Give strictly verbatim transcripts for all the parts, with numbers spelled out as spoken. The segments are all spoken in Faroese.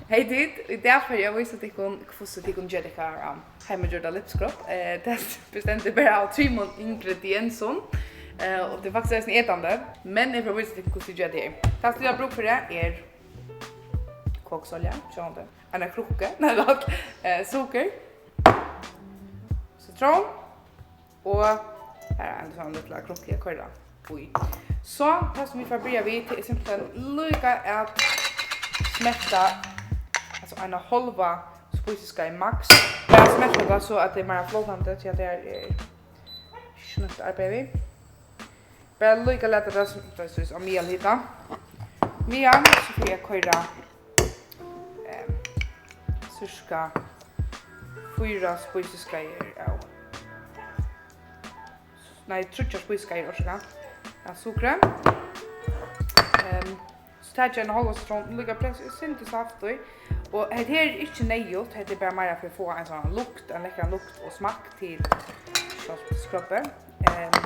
Hey tit, í dag fari eg at vísa tykkum, hvussu tit kunnu gera tykkara heimagjørda lipskrub. Eh, tað bestendur bara av trimum ingrediensum, eh, og tað er faktiskt eisini etandi, men eg fari at vísa tykkum, hvussu tit gera tað her. Tað, sum tit hava brúk fyri, er kokosolja, sjálvandi, eina krukku, nei, lat, eh, sukur, sitrón, og her er ein sånn lítla krukku at koyra í. So, tað sum vit fara at byrja við, tað er simpelthen líka at smelta, altso eina hálva spísiskeið max. Bara smelta tað so, at tað er meira flótandi, tí at tað er ikki so neyvt at arbeiða við. Bara líka lata tað sum, tað er soleiðis á miðalhita. Meðan, so fari eg at koyra, eh, cirka fýra spísiskeiðir av, nei, tríggjar spísiskeiðir, orsaka, av sukri. Ehm, so taki eg eina hálva sitrón, líka pressa eitt sindur saft í. Og hetta her er ikki neyðugt, hetta er bara meira fyri at fáa ein sånn lukt, ein lekkran lukt og smakk til sjálvt skrubbið. Ehm,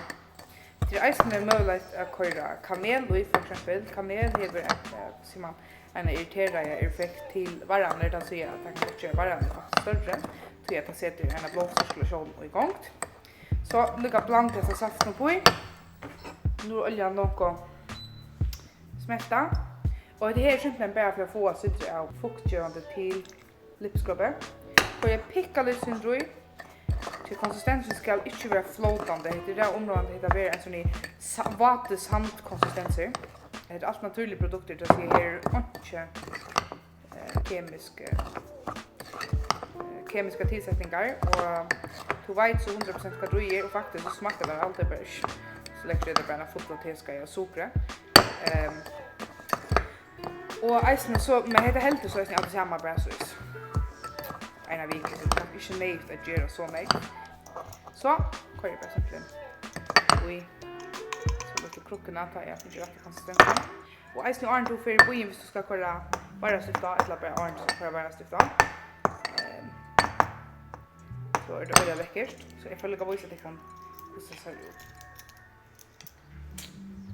tað er eisini møguligt at koyra kanel í, for eksempel. Kanel hevur ein, eh, sigur man, eina irriteraða effekt til varrarnar, tað sigur, at tað kann gott gera varrarnar størri, tí at tað setir eina blóðsirkulatión í gongd. So, líka blanda hesa saftina upp í. Nú er oljan longu smeltað. Og hetta her er simpelthen bara fyri at fáa eitt sindur av fuktgevandi til lipskrubbið. Koyri eg pikkalítið sindur í, tí konsistensin skal ikki vera flótandi. Hetta er ræðuliga umráðandi, hetta verður ein sånn í sa-, váti sandkonsistensur. Hetta er alt natúrligir produktir, tað sigur, her er einki, eh, kemisk, eh, eh, kemiskar tilsetningar, og tú veit so hundrað prosent hvat tú ger, og faktiskt so smakkar tað alt, tað er bara ikki so lekkurt, tað er bara ein fullur teskeið av sukri. Ehm, Og eisini so, men hetta heldur so eisini alt saman bara soleiðis eina viku, so tað er ikki neyðugt at gera so nógv. So koyri eg bara simpelthen í so lítlu krukkuna, tá eg havi fingið rætta konsistensin. Og eisini áðrenn tú fer í býin, viss tú skal koyra varrastift á, ella bara áðrenn tú skal koyra varrastift á. Ehm, so er tað øgiliga lekkurt. So eg fari líka at vísa tykkum, hvussu tað sær út.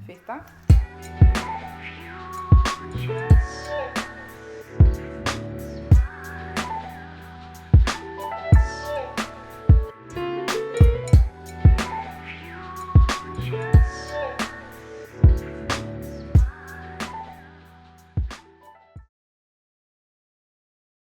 Fitta.